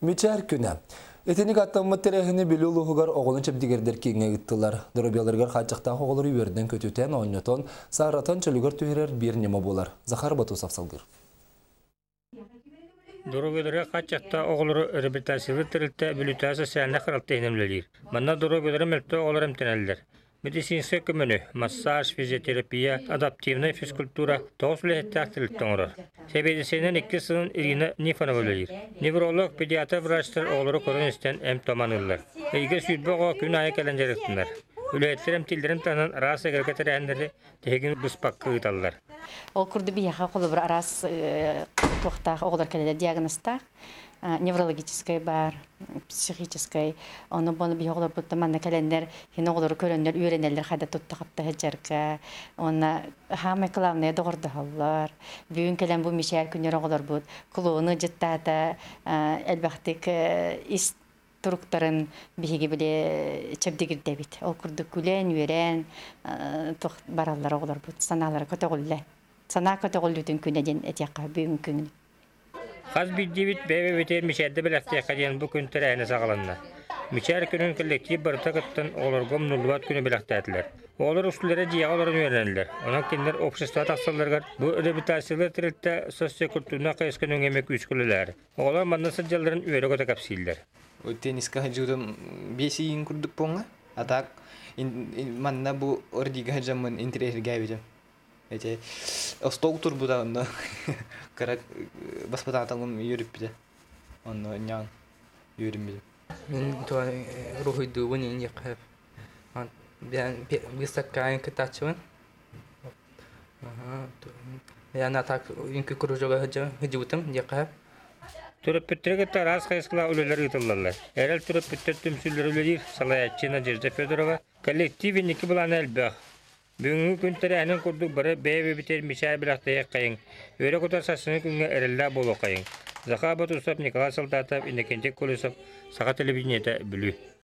Мичээр күнэ. Итинник аттаммыт тэрээһини Бүлүү улууһугар оҕону чэбдигирдэр кииҥҥэ ыыттылар. Доруобуйаларыгар хааччахтаах оҕолору үөрдэн-көтүтэн, оонньотон, сааратан чөлүгэр түһэрэр биир ньыма буолар. Захар Батусов салгыыр. Доруобуйаларыгар хааччахтаах оҕолору реабилитациялыыр тэрилтэ Бүлүүтээҕи социальнай харалта иһинэн үлэлиир. Манна доруобуйалара мөлтөх оҕолор эмтэнэллэр. Медицинскэй көмөнү, массаж, физиотерапия, адаптивнай физкультура тоҕус үлэһиттээх тэрилтэ оҥорор. Сэбиэдиссэйинэн иккис сылын Ирина Нифонова үлэлиир. Невролог, педиатр врачтар оҕолору көрөн-истэн эмп-том аныыллар. Ыйга 20 оҕо күн аайы кэлэн дьарыктанар. Үлэһиттэр эмтииллэрин таһынан араас эгэлгэ тэрээһиннэри тиһигин быспакка ыыталлар. Ол курдук биһиэхэ холобур араас туохтаах оҕолор кэлэлэр диагнозтаах неврологическай баар, психическай. Ону бону биһи оҕолорбуттан манна кэлэннэр, хин оҕолору көрөннөр үөрэнэллэр хайда тутта хапта сылдьарга. Уонна хаамай главное доҕордоһоллор. Бүгүн кэлэн бу мичээр күннэр оҕолорбут клоуну дьыттаата элбэхтик ис туруктарын биһиги били чэбдигирдэбит. Ол курдук күлэн, үөрэн туох бараллар оҕолорбут санаалара көтөҕүллэ. Санаа көтөҕүллүүтүн күнэ диэн этиэххэ бүгүн күн. Хас биирдиибит бэйэ-бэйэбитигэр мичээрдэ бэлэхтиэххэ диэн бу күн тэрээһинэ саҕаланна. Мичээр күнүн коллектив барыта кыттан оҕолорго умнуллубат күнү бэлэхтээтилэр. Оҕолор устулара дьиэҕэ олорон үөрэнэллэр. Онон кинилэр общество тахсалларыгар бу реабилитациялыыр тэрилтэ социокультурнай хайысха нөҥүө эмиэ күүскэ үлэлэһэр. Оҕолор манна сылдьалларын үөрэ-көтө кэпсииллэр. Тенниска сылдьыбытым биэс ыйын курдук буолла. А так манна бу ордига сылдьаммын интэриэһиргээбитим. Эти остуол турбута онно кыра баспытааталым үөрүппүтэ. Онно ньаан үөрүммүтүм. Мин уруһуйдуубун иниэхэ быыстапкаҕа кыттааччыбын. Бэйэм так үҥкүү кружога сылдьыбытым диэххэ. Төрөппүттэри кытта араас хайысхалаах үлэлэр ыытыллаллар. Эрэл төрөппүттэр түмсүүлэрэ үлэлиир, салайааччы Надежда Федорова. Коллектив инники былаана элбэх. Бүгүҥҥү күн тэрээһинин курдук бары бэйэ-бэйэбитигэр мичээр бэлэхтэһиэххэйиҥ, үөрэ-көтө сарсыҥҥы күҥҥэ эрэллээх буолуоххайыҥ. Захар Батусов, Николай Солдатов, Иннокентий Колесов, Саха телевидениетэ, Бүлүү.